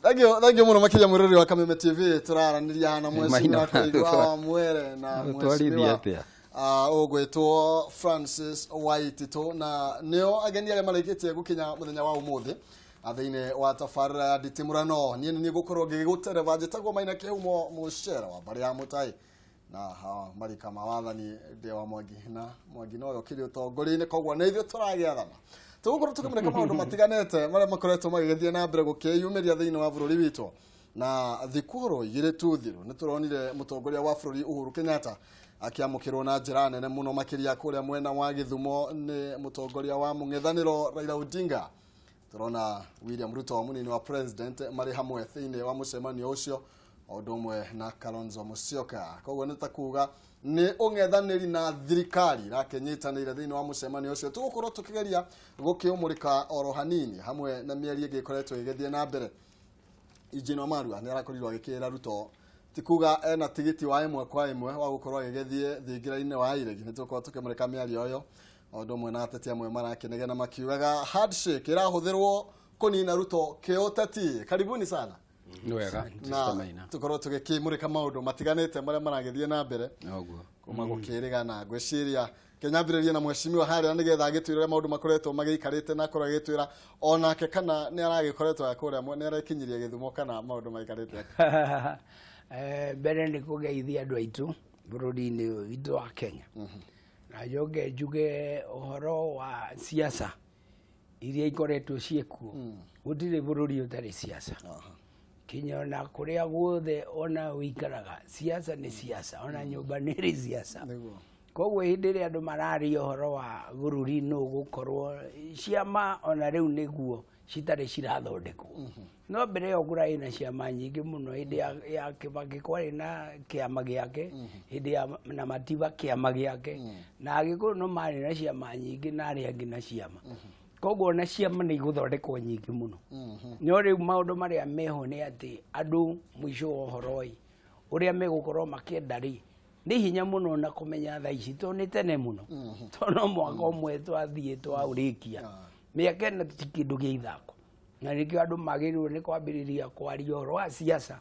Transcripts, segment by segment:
Thank you, thank you muno makiria mwirori wa Kameme TV. Tũraranĩria na mheshimiwa Kũigua wa Mwere na Twarithia mheshimiwa atĩa? Ũgwĩtwo Francis Waititũ, na nĩo ageni arĩa marĩkĩtie gũkinya mũthenya wa ũmũthĩ thĩinĩ wa tabarĩra ya nditimũrano. Niĩ nĩ niĩ gũkorwo ngĩgũtereba, njĩtagwo Maina Kĩhumo Mũcera wa mbarĩ ya Mũtai, na hawa marika ma wathani ndĩ wa Mwangi na Mwangi noyo kĩrĩ ũtongoria-inĩ, koguo nĩ ithuĩ tũragĩathana. Tũgũkorwo tũkĩmũrĩka maũndũ matiganĩte marĩa makoretwo magĩgĩthiĩ na mbere gũkĩyumĩria thĩinĩ wa bũrũri witũ. Na thikũ oro 2 tu thiru nĩ tũronire mũtongoria wa bũrũri Uhuru Kenyatta akĩamũkĩrwo na njĩra nene mũno makĩria kũrĩa mwena wa Gĩthumo nĩ mũtongoria wa mũng'ethanĩro Raila Odinga. Tũrona William Ruto, mũnini wa president, marĩ hamwe thĩinĩ wa mũcemanio ũcio, o ũndũ ũmwe na Kalonzo Musyoka. Koguo nĩ ta kuga nĩ ũng'ethanĩri na thirikari irakĩnyitanĩire thĩinĩ wa mũcemanio ũcio. Tũgũkorwo tũkĩgeria gũkĩũmũrĩka oro hanini hamwe na mĩario ĩngĩ ĩkoretwo ĩgĩthiĩ na mbere. Eugene Wamalwa nĩ arakorirwo agĩkĩra Ruto ti kuga ena tigiti wa ĩmwe kwa ĩmwe wa gũkorwo agĩgĩthiĩ thingira-inĩ wa iregi. Nĩ tũgũkorwo tũkĩmũrĩka mĩario ĩyo, o ũndũ ũmwe na ateti amwe marakĩnegena makiugaga handshake ĩrahũthĩrwo kũnina Ruto kĩũteti. Karibuni sana. Nĩ wega. Na Mr. Maina. Tũkorwo tũgĩkĩmũrĩka maũndũ matiganĩte marĩa maragĩthiĩ na mbere Noguo. kuma gũkĩrĩgana. Ngwĩciria kenyambĩrĩrie na mheshimiwa harĩa nĩgetha agĩtwĩre ũrĩa maũndũ makoretwo magĩikarĩte, na akorwo agĩtwĩra onake kana nĩ aragĩkoretwo kũrĩa nĩ arekinyirie Gĩthumo kana maũndũ maikarĩte atĩa. Mbere nĩ kũgeithia andũ aitũ bũrũri-inĩ ũyũ witũ wa Kenya, na njoke njuge ũhoro wa siasa iria ikoretwo ciĩkuo. Gũtirĩ bũrũri ũtarĩ siasa, kinya ona kũrĩa guothe ona ũikaraga, siasa nĩ siasa, ona nyũmba nĩ ĩrĩ siasa. Koguo hĩndĩ ĩrĩa andũ mararia ũhoro wa bũrũri nũ gũkorwo ciama, ona rĩu nĩguo citarĩ cirathondekwo, no mbere ĩyo kũrarĩ na ciama nyingĩ mũno. Hĩndĩ ya Kĩbakĩ kwarĩ na kĩama gĩake, hĩndĩ ya na Matiba kĩama gĩake, na Agĩkũyũ no marĩ na ciama nyingĩ na arĩa angĩ na ciama. Koguo ona ciama nĩ igũthondekwo nyingĩ mũno, no rĩu maũndũ marĩa meho nĩ atĩ andũ mũico wa ũhoro ĩ ũrĩa megũkorwo makĩenda rĩ, nĩ hinya mũno na kũmenya thaa ici, tondũ nĩ tene mũno, tondũ no mwaka ũmwe twathiĩ twaũrĩkia. Mĩaka ĩno ti kĩndũ gĩa ithako, na nĩkĩo andũ magĩrĩirwo nĩ kwambĩrĩria kwaria ũhoro wa siasa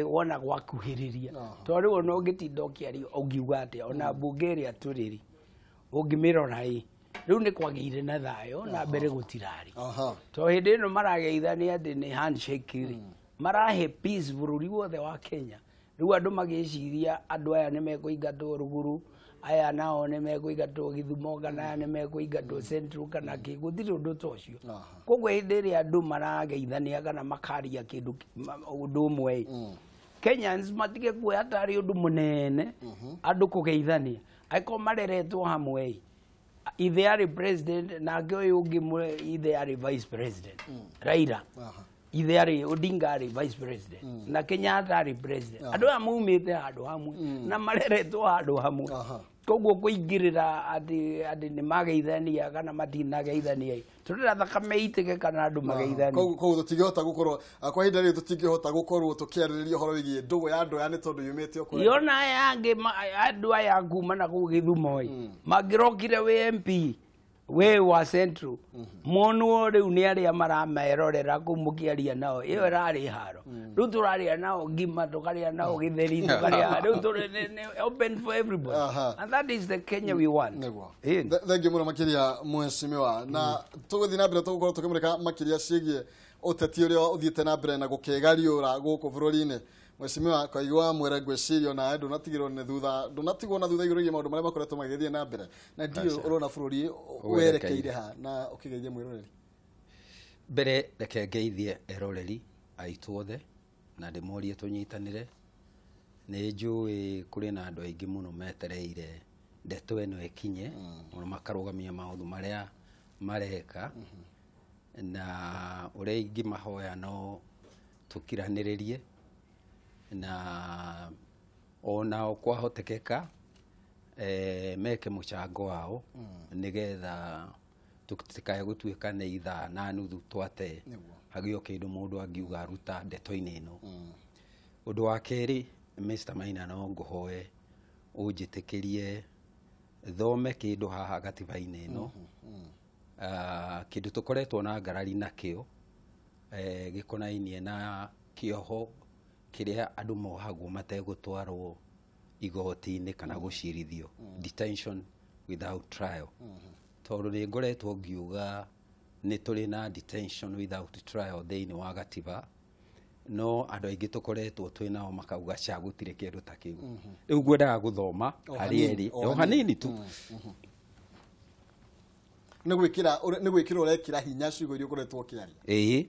wona gwakuhĩrĩria, tondũ rĩu ona ũngĩtinda ũkĩaria ũngiuga atĩa, ona mbunge ĩrĩa tũrĩ rĩ, ũngĩmĩrora ĩ, rĩu nĩ kwagĩire na thayũ na mbere gũtirarĩ, tondũ hĩndĩ ĩno marageithania atĩ nĩ handshake rĩ, marahe peace bũrũri wothe wa Kenya. Rĩu andũ magĩciria andũ aya nĩ mekũingatwo rũgũrũ, aya nao nĩ mekũingatwo Gĩthumo, kana aya nĩ mekũingatwo Central kana kĩ, gũtirĩ ũndũ ta ũcio. Koguo hĩndĩ ĩrĩa andũ marageithania kana makaria kĩndũ ũndũ ũmwe ĩ, Kenyans matige kuoya tarĩ ũndũ mũnene andũ kũgeithania, angĩkorwo mareretwo hamwe ĩ. Ithe arĩ president, nake ũyũ ũngĩ ithe arĩ vice president Raila, ithe arĩ Odinga arĩ vice president, na Kenyatta arĩ president. Andũ aya maumĩte handũ hamwe na mareretwo handũ hamwe. Koguo kũingĩrĩra atĩ nĩ mageithania kana matinageithania, tũrĩra thakame itĩke kana andũ mageithania. Koguo tũtingĩhota gũkorwo kwa ihinda rĩrĩ, tũtingĩhota gũkorwo tũkĩarĩrĩria ũhoro wĩgiĩ ndũgũ ya andũ aya nĩ tondũ yumĩte o kũrĩa. Yona aya angĩ andũ aya kuma na kũu Gĩthumo ĩ, mangĩrokire wĩ MP we wa Central, monwo rĩu nĩ arĩa maramerorera kũu mũkĩaria nao, ĩyo ĩrarĩ haro. Rĩu tũrarĩa nao ngima, tũkarĩa nao gĩtheri, tũkarĩa rĩu tũrĩ open for everybody, and that is the Kenya we want. Nĩguo. Ĩni. Thengiũ mũno makĩria mheshimiwa, na tũgũthiĩ na mbere tũgũkorwo tũkĩmũrĩka makĩria ciĩgiĩ ũteti ũrĩa ũthiĩte na mbere na gũkĩgariũra gũkũ bũrũri-inĩ. Mheshimiwa Kaigwa Mwere, ngwĩciria onawe ndũnatigĩrwo nĩ thutha, ndũnatigwo na thutha igũrũ rĩgiĩ maũndũ marĩa makoretwo magĩthiĩ na mbere, na ndiũĩ ũrona bũrũri werekeire ha, na ũkĩgeithie mwĩroreri. Mbere reke ngeithie eroreri aitũ othe na ndĩmorie tũnyitanĩre. Nĩ njũĩ kũrĩ na andũ aingĩ mũno metereire ndeto ĩno ĩkinye mũno, makarũgamia maũndũ marĩa mareka, na ũrĩa ingĩmahoya no tũkiranĩrĩrie, na onao kwahotekeka meke mũcango wao nĩgetha tũtikae gũtuĩka nĩ ithaa na nuthu twate hagĩo kĩndũ mũndũ angiuga aruta ndeto-inĩ ĩno. Ũndũ wa kerĩ, Mr. Maina, no ngũhoe ũnjĩtĩkĩrie thome kĩndũ haha gatiba-inĩ ĩno, kĩndũ tũkoretwo na ngarari nakĩo. gĩkonainie na kĩoho kĩrĩa andũ mohagwo mategũtwarwo igoti-inĩ kana gũcirithio, detention without trial. Tondũ nĩ ngoretwo ngiuga nĩ tũrĩ na detention without trial thĩinĩ wa gatiba, no andũ aingĩ tũkoretwo twĩ nao makauga ca gũtirĩ kĩndũ ta kĩu. Rĩu ngwendaga gũthoma harĩ erĩ o hanini tu. Nĩ gwĩkĩra ũrekĩra hinya ciugo iria ũkoretwo ũkĩaria. Ĩĩ,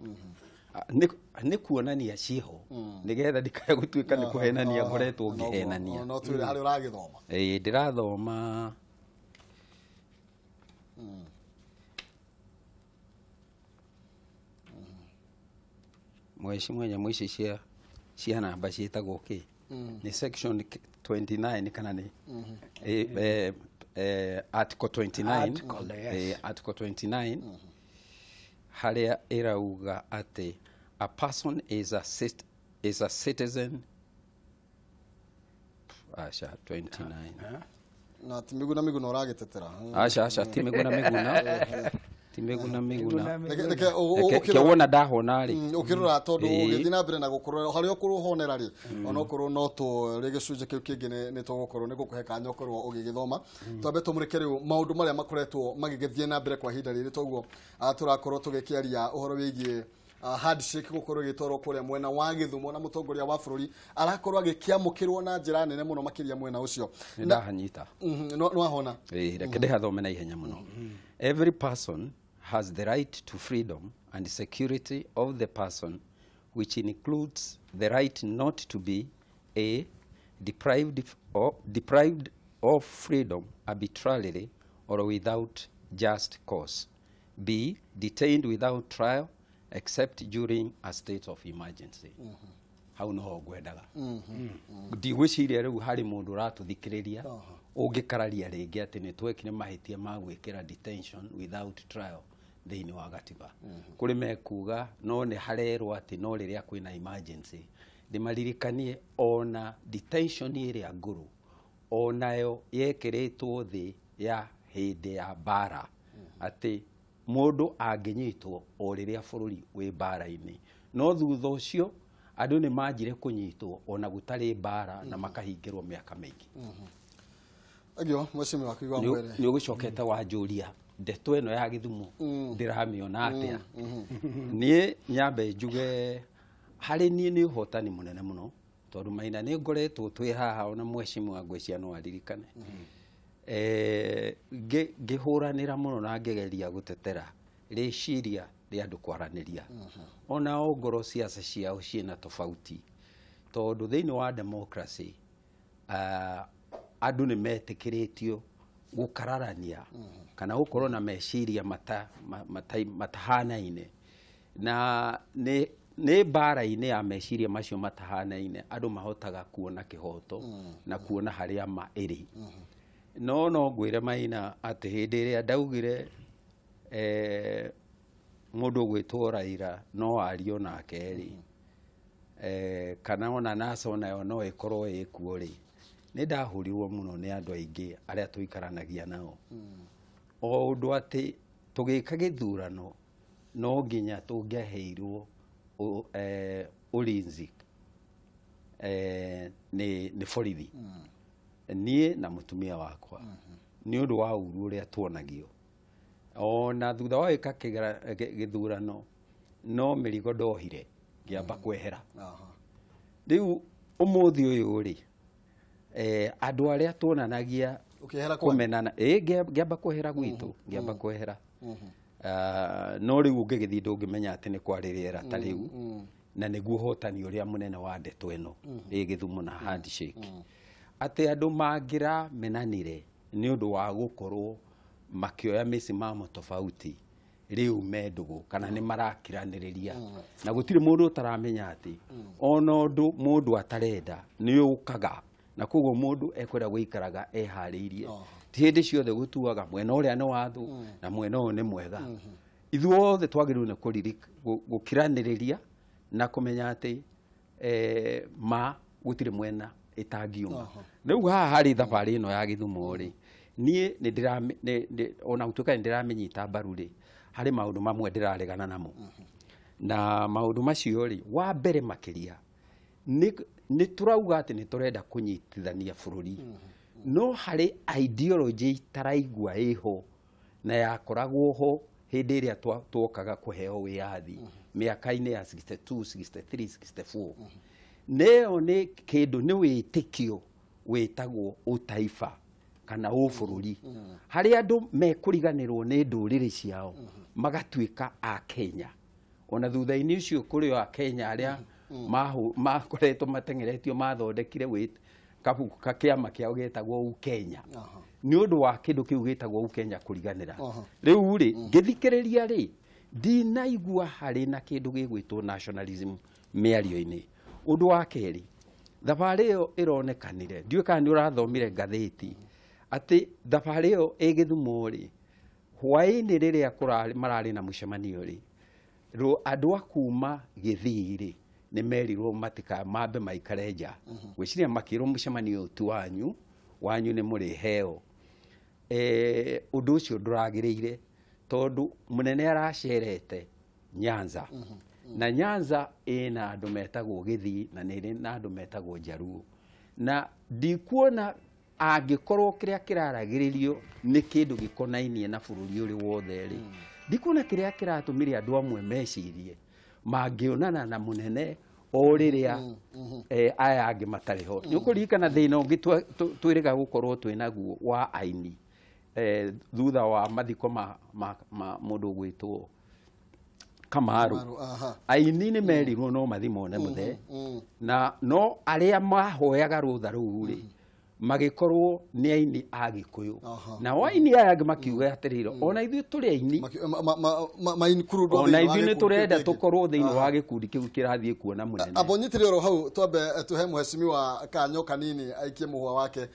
nĩ kuonania ciho nĩgetha ndikae gũtuĩka nĩ kũhenania ngoretwo ngĩhenania. No twĩre harĩa ũragĩthoma. Ĩĩ, ndĩrathoma mweci nyamũ ici cia namba ciĩtagwo kĩ? Nĩ section 29 kana nĩ article 29, article 29 harĩa ĩrauga atĩ a person is a citizen. Acha 29 na ti Miguna Miguna ũragĩtetera. Acha ti Miguna Miguna, ti Miguna Miguna. Reke wona ndahona rĩ ũkĩrora tondũ ũgĩthiĩ na mbere na gũkorwo harĩa ũkũhonera rĩ, onokorwo no tũrĩ gĩcunjĩ kĩu kĩngĩ nĩ tũgũkorwo nĩ gũkũhe kanya ũkorwo ũgĩgĩthoma. Twambe tũmũrĩke rĩu maũndũ marĩa makoretwo magĩgĩthiĩ na mbere kwa ihinda rĩrĩ, toguo tũrakorwo tũgĩkĩaria ũhoro wĩgiĩ handshake gũkorwo ĩgĩtwarwo kũrĩa mwena wa Gĩthumo, na mũtongoria wa bũrũri arakorwo agĩkĩamũkĩrwo na njĩra nene mũno makĩria mwena ũcio. Ndahanyita. No wahona. Reke ndĩhathome na ihenya mũno. Every person has the right to freedom and security of the person, which includes the right not to be a deprived of freedom arbitrarily or without just cause, b, detained without trial except during a state of emergency. Hau noho ngwendaga. Ndigwĩciria rĩu harĩ mũndũ ũratũthikĩrĩria ũngĩkararia rĩngĩ atĩ nĩ twekire mahĩtia ma gwĩkĩra detention without trial thĩinĩ wa gatiba. Kũrĩ mekuga no nĩ harerwo atĩ no rĩrĩa kwĩna emergency. Ndĩmaririkanie ona detention ĩrĩa ngũrũ onayo yekĩrĩtwo thĩ ya hĩndĩ ya mbara, atĩ mũndũ angĩnyitwo o rĩrĩa bũrũri wĩ mbara-inĩ, no thutha ũcio andũ nĩ manjire kũnyitwo ona gũtarĩ mbara na makahingĩrwo mĩaka mĩingĩ. Agio mweshimiwa Kĩgwa Mwere, nĩ ũgĩcokete wanjũria ndeto ĩno ya Gĩthumo ndĩramĩona atĩa. Niĩ nyambe njuge harĩ niĩ nĩ ũhotani mũnene mũno, tondũ Maina nĩ ngoretwo twĩ haha ona mweshimiwa ngwĩciria no aririkane ngĩhũranĩra mũno na ngĩgeria gũtetera rĩciria rĩa andũ kwaranĩria, ona o ngoro ciaca ciao ciĩna tofauti, tondũ thĩinĩ wa democracy andũ nĩ metĩkĩrĩtio gũkararania kana gũkorwo na meciria matahanaine, na nĩ mbara-inĩ ya meciria macio matahanaine andũ mahotaga kuona kĩhoto na kuona harĩa ma ĩrĩ. No ngwĩre Maina atĩ hĩndĩ ĩrĩa ndaugire mũndũ ũgwĩtwo Raila no ario nake rĩ, kana ona NASA onayo no ĩkorwo ĩkuo rĩ, nĩ ndahũrirwo mũno nĩ andũ aingĩ arĩa tũikaranagia nao. O ũndũ atĩ tũgĩka gĩthurano no nginya tũngĩaheirwo ulinzi nĩ borithi, niĩ na mũtumia wakwa, nĩ ũndũ wa ũru ũrĩa tuonagio. Ona thutha wa gwĩka gĩthurano no mĩrigo ndohire ngĩamba kwehera. Rĩu ũmũthĩ ũyũ rĩ, andũ arĩa tuonanagia kũmenana, ngĩamba kwehera gwitũ, ngĩamba kwehera. No rĩu ũngĩgĩthiĩ ndũngĩmenya atĩ nĩ kwarĩ rĩera ta rĩu, na nĩguo ũhotani ũrĩa mũnene wa ndeto ĩno ĩ Gĩthumo na handshake, atĩ andũ mangĩramenanire nĩ ũndũ wa gũkorwo makĩoya mĩsimamo tofauti rĩu me ndũgũ kana nĩ marakiranĩrĩria, na gũtirĩ mũndũ ũtaramenya atĩ ona ũndũ mũndũ atarenda nĩ ũkaga, na koguo mũndũ ekwenda gũikaraga eharĩirie. Ti hĩndĩ ciothe gũtuaga mwena ũrĩa nĩ wathu na mwena ũyũ nĩ mwega. Ithuothe twagĩrĩirwo nĩ gũkiranĩrĩria na kũmenya atĩ ma gũtirĩ mwena ĩtangiuma. Rĩu haha harĩ thabarĩ ĩno ya Gĩthumo rĩ, niĩ nĩ ona gũtuĩka nĩ ndĩramĩnyita mbaru rĩ, harĩ maũndũ mamwe ndĩraregana namo. Na maũndũ macio rĩ, wa mbere makĩria nĩ tũrauga atĩ nĩ tũrenda kũnyitithania bũrũri, no harĩ ideology itaraigua ĩho na yakoragwo ho hĩndĩ ĩrĩa twokaga kũheo wĩyathi mĩaka-inĩ ya 62 63 64. Nĩyo nĩ kĩndũ, nĩ wĩtĩkio wĩtagwo ũtaifa kana ũbũrũri, harĩa andũ mekũriganĩrwo nĩ ndũrĩrĩ ciao magatuĩka a Kenya. Ona thutha-inĩ ũcio kũrĩ o a Kenya arĩa makoretwo mateng'eretio mathondekire kabuku ka kĩama kĩao gĩtagwo Ukenya nĩ ũndũ wa kĩndũ kĩu gĩtagwo Ukenya kũriganĩra. Rĩu rĩ, ngĩthikĩrĩria rĩ, ndinaigua harĩ na kĩndũ gĩgwĩtwo nationalism mĩario-inĩ. Ũndũ wa kerĩ, thabarĩ ĩyo ĩronekanire, ndiũĩ kana nĩ ũrathomire ngathĩti, atĩ thabarĩ ĩyo ĩ Gĩthumo rĩ, hwaĩ-inĩ rĩrĩa mararĩ na mũcemanio rĩ, andũ a kuma Gĩthii rĩ nĩ merirwo matikamambe maikare nja. Gwĩciria makĩrwo mũcemanio ti wanyu, wanyu nĩ mũrĩheo. Ũndũ ũcio ndũragĩrĩire tondũ mũnene aracerete Nyanza. Na Nyanza ĩna andũ metagwo Gĩthii na nĩ ĩrĩ na andũ metagwo Njaruo. Na ndikuona angĩkorwo kĩrĩa kĩraragĩrĩrio nĩ kĩndũ gĩkonainie na bũrũri ũrĩ wothe rĩ, ndikuona kĩrĩa kĩratũmire andũ amwe mecirie mangĩonana na mũnene o rĩrĩa aya angĩ matarĩ ho. Nĩ ũkũririkana thĩna ũngĩ twĩrĩga gũkorwo twĩnaguo wa aini thutha wa mathiko ma mũndũ ũgwĩtwo Kamaru. Aini nĩ merirwo no mathi mone mũthee, na no arĩa mahoyaga rũtha rũu rĩ magĩkorwo nĩ aini a Gĩkũyũ. Na aini aya angĩ makiuga atĩrĩrĩ, ona ithuĩ tũrĩ aini, ona ithuĩ nĩ tũrenda tũkorwo thĩinĩ wa gĩkundi kĩu kĩrathiĩ kuona mũnene. Abo nyitire oro hau twambe tuhe mheshimiwa kanyo kanini aikie mũhwa wake.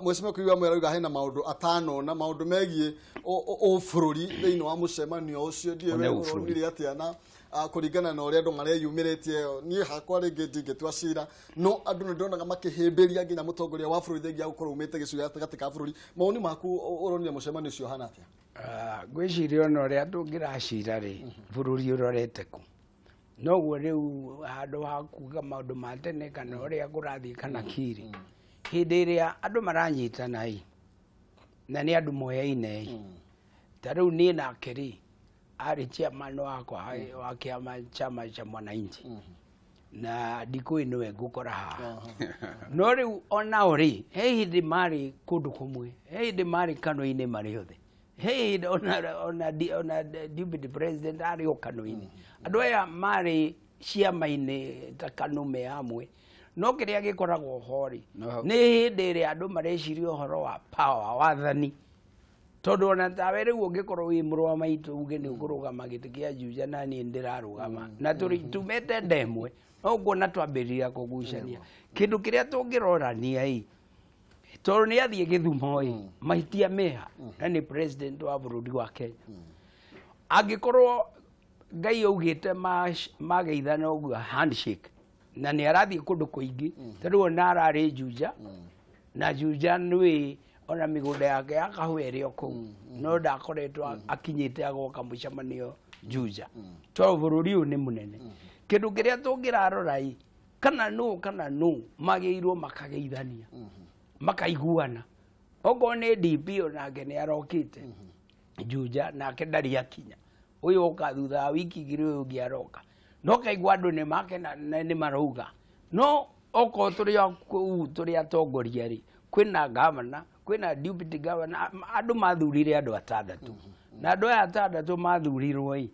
Mheshimiwa kuiga mwera uga hena maũndũ atano na maũndũ megiĩ ũbũrũri thĩinĩ wa mũcemanio ũcio. Ndiĩ we ũronire atĩa na kũringana na ũrĩa andũ mareyumĩrĩtie? Niĩ hakwa rĩngĩ ndingĩtua cira, no andũ nĩ ndonaga makĩhĩmbĩria nginya mũtongoria wa bũrũri thengia gũkorwo umĩte gĩcigo gatagatĩ ka bũrũri. Mawoni maku ũronire mũcemanio ũcio ũhana atĩa? Ngwĩciria ona ũrĩa tũngĩracira rĩ, bũrũri ũrorete kũ, noguo rĩu handũ ha kuga maũndũ ma tene kana ũrĩa kũrathiĩ kana kiri, hĩndĩ ĩrĩa andũ maranyitana ĩ, na nĩ andũ moyaine ĩ, ta rĩu niĩ nake rĩ arĩ chairman wakwa wa kĩama chama cha Mwananchi, na ndikũĩ nĩwe ngũkora haha. No rĩu onao rĩ, he hĩndĩ marĩ kũndũ kũmwe, he hĩndĩ marĩ kanua-inĩ marĩ othe, he hĩndĩ ona deputy president arĩ o kanua-inĩ. Andũ aya marĩ ciama-inĩ ta KANU me hamwe. No kĩrĩa gĩkoragwo ho rĩ, nĩ hĩndĩ ĩrĩa andũ mareciria ũhoro wa power, wathani. Tondũ ona tawe rĩu ũngĩkorwo wĩ mũrũ wa maitũ uge nĩ ũkũrũgama gĩtĩ kĩa Juja na niĩ ndĩrarũgama, na tumĩte nda ĩmwe, no ũkuona twambĩrĩria kũgucania. Kĩndũ kĩrĩa tũngĩrorania ĩ, tondũ nĩ athiĩ Gĩthumo ĩ, mahĩtia meha, na nĩ president wa bũrũri wa Kenya. Angĩkorwo Ngai augĩte mageithana ũguo handshake, na nĩ arathiĩ kũndũ kũingĩ, tondũ ona ararĩ Juja, na Juja nĩ ona mĩgũnda yake ya kahũa ĩrĩ o kũu, no ndakoretwo akinyĩte agoka mũcemanio Juja, tondũ bũrũri ũyũ nĩ mũnene. Kĩndũ kĩrĩa tũngĩrarora ĩ, kana nũ magĩrĩirwo makageithania, makaiguana. Okorwo nĩ DP onake nĩ arokĩte Juja, nake ndarĩ akinya, ũyũ oka thutha wa wiki igĩrĩ ũyũ ũngĩ aroka, no kaigua andũ nĩ makena na nĩ marauga. No okorwo tũrĩ o kũu tũrĩ atongoria rĩ, kwĩna governor, kwĩna deputy governor, andũ mathurire andũ atandatũ, na andũ aya atandatũ mathurirwo ĩ,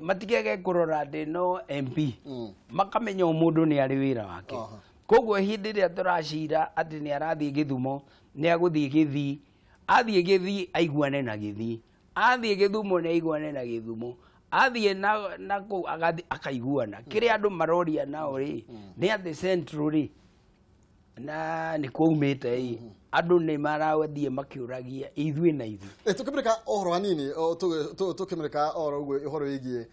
matigege kũrora atĩ no MP, makamenya o mũndũ nĩ arĩ wĩra wake. Koguo hĩndĩ ĩrĩa tũracira atĩ nĩ arathiĩ Gĩthumo, nĩ agũthiĩ Gĩthii, athiĩ Gĩthii aiguane na Gĩthii, athiĩ Gĩthumo nĩ aiguane na Gĩthumo, athiĩ na kũu akaiguana. Kĩrĩa andũ maroria nao rĩ, nĩ atĩ Central rĩ, na nĩ kwaumĩte ĩ, Andũ nĩ marathiĩ makĩũragia ithuĩ na ithuĩ. Tũkĩmũrĩka ũhoro hanini, tũkĩmũrĩka ũhoro wĩgiĩ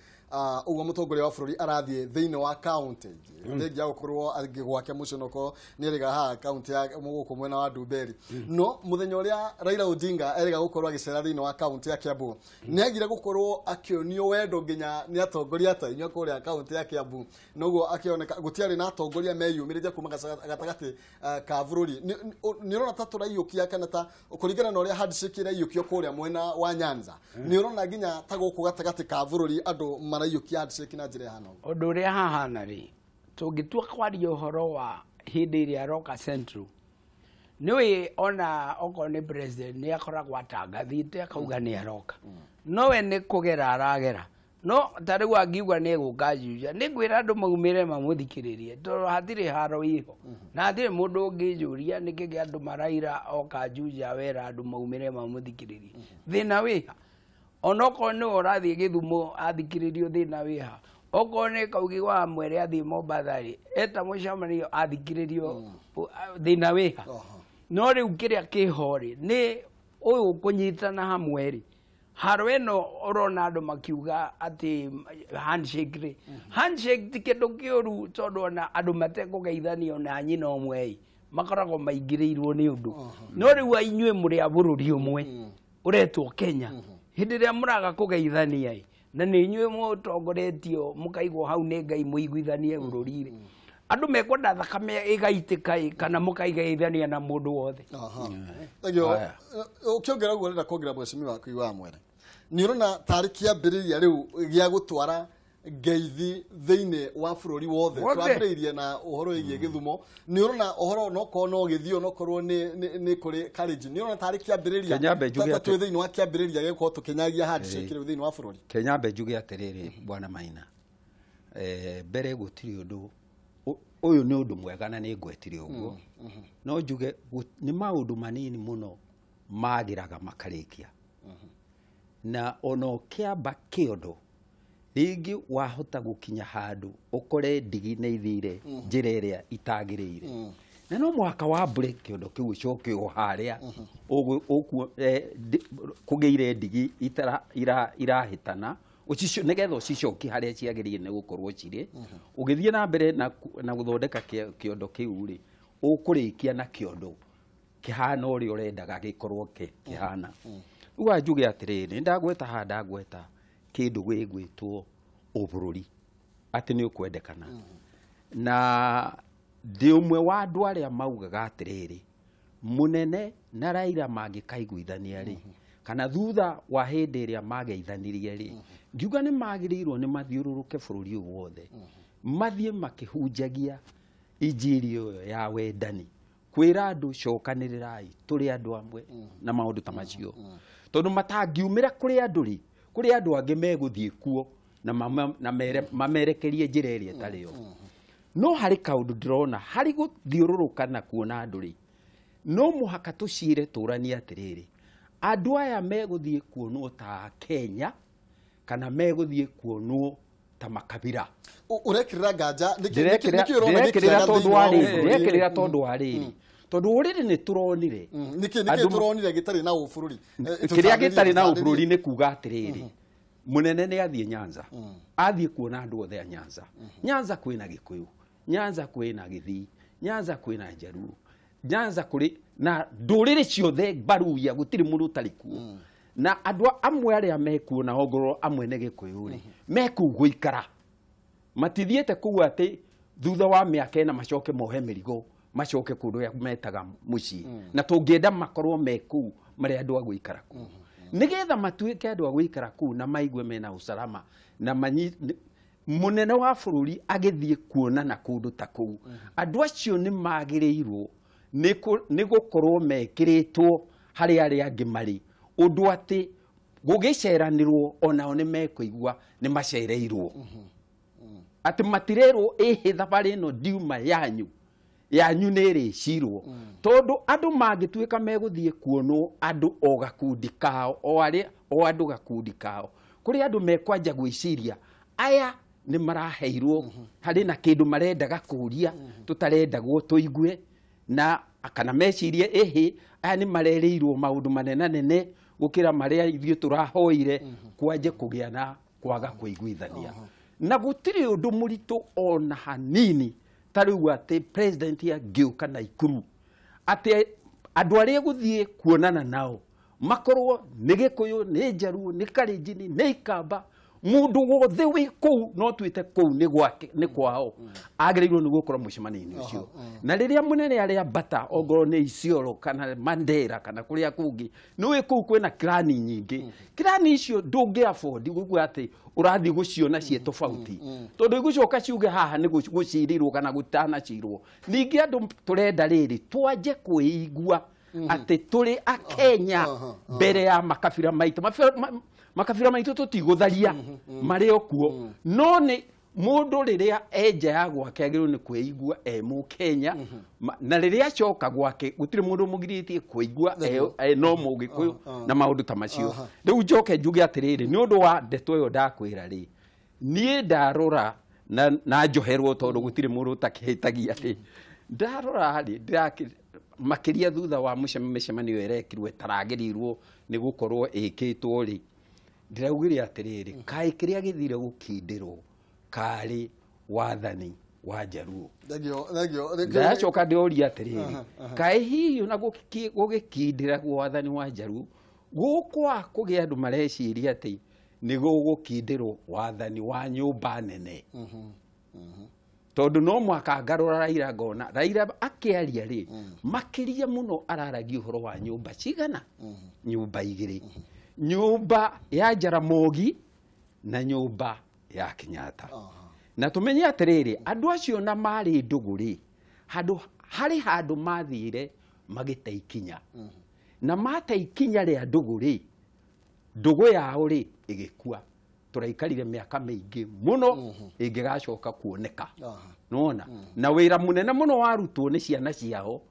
ũguo mũtongoria wa bũrũri arathiĩ thĩinĩ wa kaunti ingĩ thengia gũkorwo gwake mũconoko nĩ erĩga haha kaunti ya gũkũ mwena wa Ndumberi. No mũthenya ũrĩa Raila Odinga erĩga gũkorwo agĩcera thĩinĩ wa kaunti ya Kiambu, nĩ agire gũkorwo akĩonio wendo nginya nĩ atongoria ta inyuĩ kũrĩa kaunti ya Kiambu. Noguo akĩoneka gũtiarĩ na atongoria meyumĩrĩte kuma gatagatĩ ka bũrũri. Nĩ ũrona ta tũraiyũkia kana ta kũringana na ũrĩa handshake ĩraiyũkio kũrĩa mwena wa Nyanza, nĩ ũrona nginya ta gũkũ gatagatĩ ka bũrũri andũ maraiyũkia handshake na njĩra ĩhana ũguo? Ũndũ ũrĩa hahana rĩ, tũngĩtua kwaria ũhoro wa hĩndĩ ĩrĩa aroka Central, nĩũĩ ona okorwo nĩ president nĩ akoragwo atangathĩte akauga nĩ aroka, nowe nĩ kũgera aragera. No ta rĩu angiuga nĩ egũka Juja, nĩ ngwĩra andũ maumĩre mamũthikĩrĩrie, tondũ hatirĩ haro ĩho na hatirĩ mũndũ ũngĩnjũria nĩkĩ kĩa andũ maraira oka Juja wera andũ maumĩre mamũthikĩrĩrie. Thĩna wĩha? Onokorwo nĩwe ũrathiĩ Gĩthumo athikĩrĩrio, thĩna wĩha? Okorwo nĩ Kaugi wa Mwere athiĩ Mombatha rĩ, eta mũcemanio athikĩrĩrio, thĩna wĩha? No rĩu kĩrĩa kĩho rĩ, nĩ ũyũ kũnyitana hamwe rĩ, haro ĩno ũrona andũ makiuga atĩ handshake rĩ, handshake ti kĩndũ kĩũru, tondũ ona andũ matekũgeithanio na nyina ũmwe ĩ, makoragwo maingĩrĩirwo nĩ ũndũ. No rĩu inyuĩ mũrĩ a bũrũri ũmwe ũretwo Kenya, hĩndĩ ĩrĩa mũraga kũgeithania ĩ, na nĩ inyuĩ mũtongoretio mũkaigwo hau nĩ Ngai mũiguithanie bũrũri rĩ, andũ mekwenda thakame ĩgaitĩka ĩ, kana mũkaigeithania na mũndũ wothe. Thengio. Ũkĩongerera ũguo ũrenda kuongerera mheshimiwa Kĩgua wa Mwere, nĩ ũrona tarĩ kĩambĩrĩria rĩu gĩa gũtwara ngeithi thĩinĩ wa bũrũri wothe? Twambĩrĩirie na ũhoro wĩgiĩ Gĩthumo, nĩ ũrona ũhoro nokorwo no gĩthio, nokorwo nĩ kũrĩ Kalenjin, nĩ ũrona tarĩ kĩambĩrĩria twĩ thĩinĩ wa kĩambĩrĩria gĩa gũkorwo tũkĩnyagia handshake rĩu thĩinĩ wa bũrũri? Kenyambe njuge atĩrĩrĩ, bwana Maina, mbere gũtirĩ ũndũ ũyũ nĩ ũndũ mwega na nĩ ngwetire ũguo, no njuge nĩ maũndũ manini mũno magĩraga makarĩkia, na ona ũkĩamba kĩondo rĩngĩ wahota gũkinya handũ ũkore ndigi nĩ ithire njĩra ĩrĩa itagĩrĩire, na no mũhaka wambũre kĩondo kĩu ũcoke o harĩa kũgĩire ndigi irahĩtana, nĩgetha ũcicokie harĩa ciagĩrĩire nĩ gũkorwo cirĩ. Ũgĩthiĩ na mbere na gũthondeka kĩondo kĩu rĩ, ũkũrĩkia na kĩondo kĩhana ũrĩa ũrendaga gĩkorwo kĩhana. Rĩu njuge atĩrĩrĩ, nĩ ndagweta haha, ndagweta kĩndũ gĩgwĩtwo ũbũrũri atĩ nĩ ũkwendekana, na ndĩ ũmwe wa andũ arĩa maugaga atĩrĩrĩ, mũnene na Raila mangĩkaiguithania rĩ, kana thutha wa hĩndĩ ĩrĩa mageithanirie rĩ, ngiuga nĩ magĩrĩirwo nĩ mathiũrũrũke bũrũri ũyũ wothe, mathiĩ makĩhunjagia injiri ĩyo ya wendani, kwĩra andũ cokanĩrĩrai tũrĩ andũ amwe na maũndũ ta macio, tondũ matangiumĩra kũrĩ andũ rĩ, kũrĩ andũ angĩ megũthiĩ kuo na mamerekerie njĩra ĩrĩa ĩtarĩ yo. No harĩ kaũndũ ndĩrona harĩ gũthiũrũrũka na kuona andũ rĩ, no mũhaka tũcire tũranie atĩrĩrĩ, andũ aya megũthiĩ kuonwo ta Kenya kana megũthiĩ kuonwo ta makabira. Ũrekĩrĩra nganja nĩkĩ ũrona tondũ wa rĩrĩ, tondũ ũrĩrĩ nĩ tũronire nĩkĩ tũronire gĩtarĩ na ũbũrũri? Kĩrĩa gĩtarĩ na ũbũrũri nĩ kuga atĩrĩrĩ, mũnene nĩ athiĩ Nyanza, athiĩ kuona andũ othe a Nyanza. Nyanza kwĩna Gĩkũyũ, Nyanza kwĩna Gĩthii, Nyanza kwĩna Njaruo, Nyanza kũrĩ na ndũrĩrĩ ciothe Baruya, gũtirĩ mũndũ ũtarĩ kuo. Na andũ amwe arĩa mekuo na ongorwo amwe nĩ Gĩkũyũ rĩ, mekũu gũikara, matithiĩte kũu atĩ thutha wa mĩaka ĩna macoke mohe mĩrigo macoke kũndũ metaga mũciĩ, na tũngĩenda makorwo me kũu marĩ andũ a gũikara kũu, nĩgetha matuĩke andũ a gũikara kũu na maigue mena usalama. Na mũnene wa bũrũri agĩthiĩ kuonana kũndũ ta kũu, andũ acio nĩ magĩrĩirwo nĩ gũkorwo mekĩrĩtwo harĩ arĩa angĩ marĩ, ũndũ atĩ gũgĩceranĩrwo onao nĩ mekũigua nĩ macereirwo, atĩ matirerwo ĩhĩ thabarĩ ĩno ndiuma yanyu yanyu nĩ ĩrĩcirwo, tondũ andũ mangĩtuĩka megũthiĩ kuonwo andũ o gakundi kao, o arĩa o andũ gakundi kao, kũrĩ andũ mekwanja gwĩciria aya nĩ maraheirwo harĩ na kĩndũ marendaga kũria tũtarendagwo tũigue, Na kana mecirie ĩhĩ aya nĩ marereirwo maũndũ manenanene gũkĩra marĩa ithuĩ tũrahoire kwanje kũgĩa na kwaga kũiguithania. Na gũtirĩ ũndũ mũritũ ona hanini ta rĩu atĩ president angĩũka Naikuru atĩ andũ arĩa gũthiĩ kuonana nao makorwo nĩ Gĩkũyũ, nĩ Njaruo, nĩ Kalenjin, nĩ Ikamba, mũndũ wothe wĩ kũu no twĩte kũu nĩ gwake nĩ kwao agĩrĩirwo nĩ gũkorwo mũcemanio-inĩ ũcio. Na rĩrĩa mũnene arĩa mbata ongorwo nĩ Isiolo kana Mandera kana kũrĩa kũngĩ, nĩ kũu kwĩna kirani nyingĩ. Kirani icio ndũngĩ afford gũkua atĩ ũrathiĩ gũciona ciĩ tofauti, tondũ igũcoka ciuge haha nĩ gũcirĩrwo kana gũtanacirwo. Ningĩ andũ tũrenda rĩrĩ twanje kwĩigua atĩ tũrĩ Akenya mbere ya makabira maitũ. Makabira maitũ tũtigũtharia marĩ o kuo, no nĩ mũndũ rĩrĩa enja ya gwake agĩrĩirwo nĩ kwĩigua e mũkenya, na rĩrĩa acoka gwake gũtirĩ mũndũ mũgirĩtie kwĩigua no mũgĩkũyũ na maũndũ ta macio. Rĩu njoke njuge atĩrĩrĩ, nĩ ũndũ wa ndeto ĩyo ndakwĩra rĩ, niĩ ndarora na njoherwo tondũ gũtirĩ mũndũ ũtakĩhĩtagia rĩ, ndarora rĩ makĩria thutha wa mĩcemanio ĩrekirwo ĩtaragĩrĩirwo nĩ gũkorwo ĩkĩtwo rĩ, ndĩraugire atĩrĩrĩ, kaĩ kĩrĩa gĩthire gũkindĩrwo karĩ wathani wa Njaruo. Ndacoka ndĩoria atĩrĩrĩ, kaĩ hihi ona gũgĩkindĩra wathani wa Njaruo gũkwa kũgĩa andũ mareciria atĩ nĩ gũgũkindĩrwo wathani wa nyũmba nene? Tondũ no mwaka ngarora Raila ngona Raila akĩaria rĩ, makĩria mũno araragia ũhoro wa nyũmba cigana? Nyũmba igĩrĩ, nyũmba ya Jaramogi na nyũmba ya Kenyatta. Na tũmenye atĩrĩrĩ, andũ acio na marĩ ndũgũ rĩ, harĩ handũ mathire magĩte ikinya, na mate ikinya rĩa ndũgũ rĩ, ndũgũ yao rĩ ĩgĩkua. Tũraikarire mĩaka mĩingĩ mũno ĩngĩgacoka kuoneka. Nona na wĩra mũnene mũno warutwo nĩ ciana ciao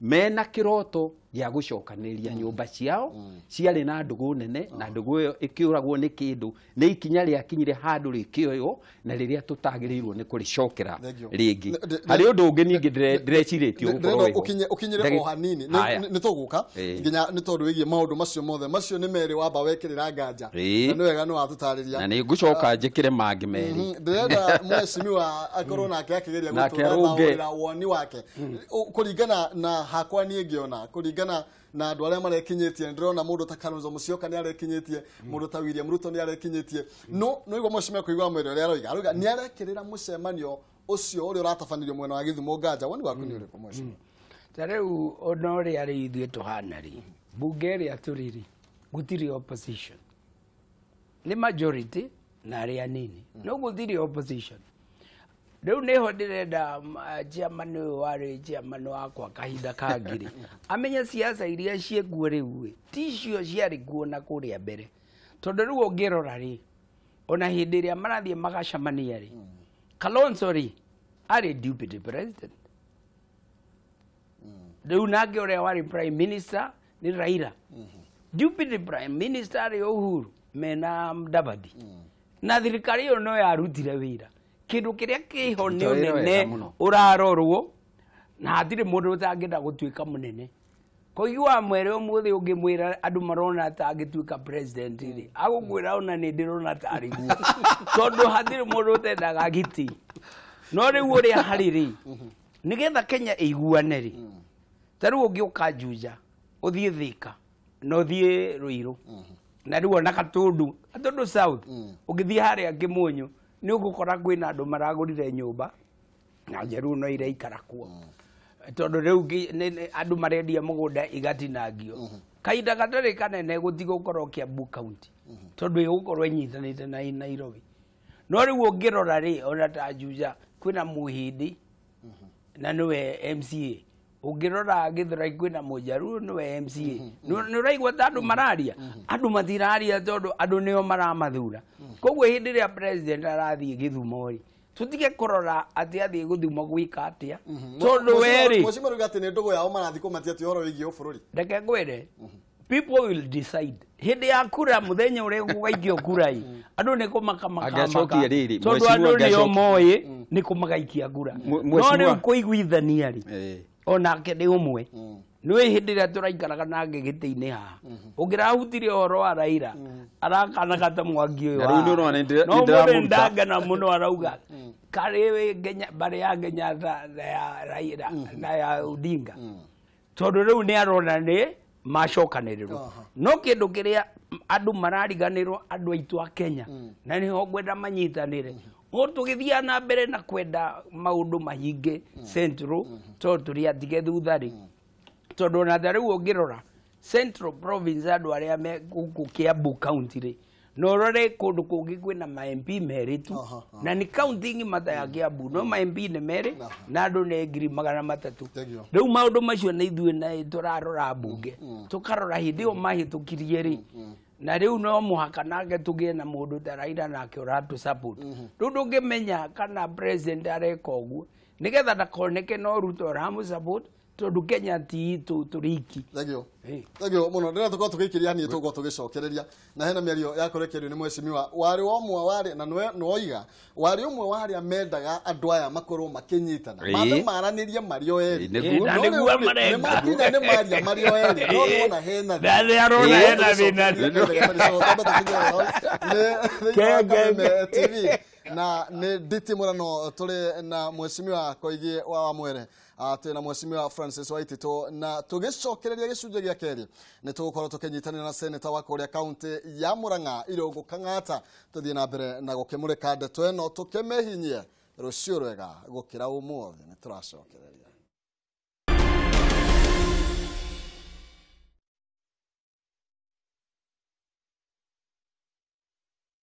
mena kĩroto gĩa gũcokanĩrĩria nyũmba ciao ciarĩ na ndũgũ nene, na ndũgũ ĩyo ĩkĩũragwo nĩ kĩndũ nĩ ikinya rĩakinyire handũ rĩkĩoywo na rĩrĩa tũtagĩrĩirwo nĩ kũrĩcokera rĩngĩ. Harĩ ũndũ ũngĩ ningĩ ndĩrecirĩtie gũkorwo wĩho ũkinyĩre o hanini nĩ tũgũka nginya nĩ tondũ wĩgiĩ maũndũ macio mothe macio nĩ merĩ wamba wekĩrĩra nganja na nĩ wega nĩ watũtarĩria, na nĩ ngũcoka njĩkĩre mangĩ merĩ. Ndĩrenda mheshimiwa akorwo nake akĩgeria gũtũra woni wake kũringana na hakwa niĩ ngĩona, kũringana na andũ arĩa marekinyĩtie. Ndĩrona mũndũ ta Kalonzo Musyoka nĩ arekinyĩtie, mũndũ ta William Ruto nĩ arekinyĩtie, no no igua mheshimiwa kũigua mwĩrĩ ũrĩa aroiga, aroiga nĩ arekĩrĩra mũcemanio ũcio ũrĩa ũratabanĩrio mwena wa Gĩthumo nganja. Woni waku nĩ ũrĩkũ mheshimiwa? Ta rĩu ona ũrĩa rĩ ithuĩ tũhana rĩ, mbunge ĩrĩa tũrĩ rĩ, gũtirĩ opposition, nĩ majority na arĩa anini, no gũtirĩ opposition. Rĩu nĩho ndĩrenda chairman ũyũ warĩ chairman wakwa kahinda kangĩ rĩ, amenye siasa iria ciĩkuo rĩu rĩ, ticio ciarĩ kuo na kũrĩa mbere. Tondũ rĩu ũngĩrora rĩ, ona hĩndĩ ĩrĩa marathiĩ magacemania rĩ, Kalonzo rĩ arĩ deputy president, rĩu nake ũrĩa warĩ prime minister nĩ Raila, deputy prime minister arĩ Uhuru mena Mudavadi, na thirikari ĩyo no yarutire wĩra. Kĩndũ kĩrĩa kĩho nĩ ũnene ũrarorwo, na hatirĩ mũndũ ũtangĩenda gũtuĩka mũnene. Kũigua mwere ũmũthĩ ũngĩmwĩra andũ marona ta angĩtuĩka president rĩ, agũkwĩra ona nĩ ndĩrona tarĩ guo, tondũ hatirĩ mũndũ ũtendaga gĩtĩ. No rĩu ũrĩa harĩ rĩ, nĩgetha Kenya ĩiguane rĩ, ta rĩu ũngĩũka Juja, ũthiĩ Thika, na ũthiĩ Ruiru, na rĩu ona Gatundu, Gatundu South, ũngĩthiĩ harĩa Kĩmũnyũ, nĩ ũgũkora kwĩna andũ maragũrire nyũmba na Njaruo no iraikara kuo, tondũ rĩu andũ marendia mũgũnda igatinangio. Kahinda gatarĩ kanene gũtigũkorwo Kiambu County, tondũ ĩgũkorwo ĩnyitanĩte na Nairobi. No rĩu ũngĩrora rĩ, ona ta Juja kwĩna Mũhĩndĩ na nĩwe MCA, ũngĩrora Gĩthũrai kwĩna Mũjaruo nĩwe MCA. Nĩ ũraigua ta andũ mararia, andũ matiraria tondũ andũ nĩo maramathura. Koguo hĩndĩ ĩrĩa president arathiĩ Gĩthumo rĩ, tũtige kũrora atĩ athiĩ Gĩthumo gwĩka atĩa, tondũ werĩ mheshimiwa ruga atĩ nĩ ndũgũ yao marathiĩ kũmatia atĩ ũhoro wĩgiĩ bũrũri. Reke ngwĩre, people will decide hĩndĩ ya kura, mũthenya ũrĩa gũgaikio kura ĩ, andũ nĩ kũmaka makamaka, tondũ andũ nĩo moĩ nĩ kũmagaikia kura. No rĩu kũiguithania rĩ, Onake nĩ ũmwe. Nĩ hĩndĩ ĩrĩa tũraikaraga nake gĩtĩ-inĩ haha, ũngĩrahutirie ũhoro wa Raila, arakanaga ta mwangi ũyũ. Na rĩu nĩ ũrona No mũndũ nĩndĩramũruta. ndangana mũno, arauga karĩ wĩ Kenya, mbarĩ ya Kenyatta na ya Raila na ya Odinga, tondũ rĩu nĩ arona nĩ macokanĩrĩrwo. No kĩndũ kĩrĩa andũ marariganĩrwo, andũ aitũ a Kenya, na nĩho ngwenda manyitanĩre, o tũgĩthiaga na mbere na kwenda maũndũ mahinge Central, tondũ tũrĩ atige thutha rĩ, tondũ ona ta rĩu ũngĩrora Central Province, andũ arĩa me gũkũ Kiambu County rĩ, na ũrore kũndũ kũngĩ kwĩna ma MP merĩ tu, na nĩ county ng'ima ta ya Kiambu, no ma MP nĩ merĩ na andũ nĩ 300,000. Thank you. Rĩu maũndũ macio nĩ ithuĩ na tũrarora mbunge, tũkarora hĩndĩ ĩyo mahĩtũkirie rĩ, na rĩu no mũhaka nake tũgĩe na mũndũ ta Raila nake ũratũ support. Rĩu ndũngĩmenya kana president areka ũguo nĩgetha ndakoneke no Ruto ũramũ support, tondũ Kenya ti itũ tũrĩ iki. Thank you. Ĩ. Thank you mũno. Ndĩrenda tũkorwo tũgĩikĩria niĩ, tũgũkorwo tũgĩcokereria na hena mĩario ya kũrekererio nĩ mheshimiwa warĩ wa ũmwe warĩ na nĩwoiga warĩ ũmwe wa arĩa mendaga andũ aya makorwo makĩnyitana, mambe maranĩrie marĩ o erĩ. Ĩ, nĩguo. Na No nĩguo rĩu rĩ, mareka. nĩmakinya nĩ maria marĩ o erĩ, no nĩwona hena Na nĩ arona hena thĩna. Nĩ TV na nĩ Nditi Mũrano, tũrĩ na mheshimiwa Koigi wa Wamwere, twĩ na mheshimiwa Francis Waititũ, na tũgĩcokereria gĩcunjĩ gĩa kerĩ nĩ tũgũkorwo tũkĩnyitanĩra na seneta wa kũrĩa kaunti ya Murang'a Irũngũ Kang'ata, tũthiĩ na mbere na gũkĩmũrĩka ndeto ĩno, tũkĩmĩhinyie rũciũ rwega gũkĩra ũmũthĩ. Nĩ tũracokereria.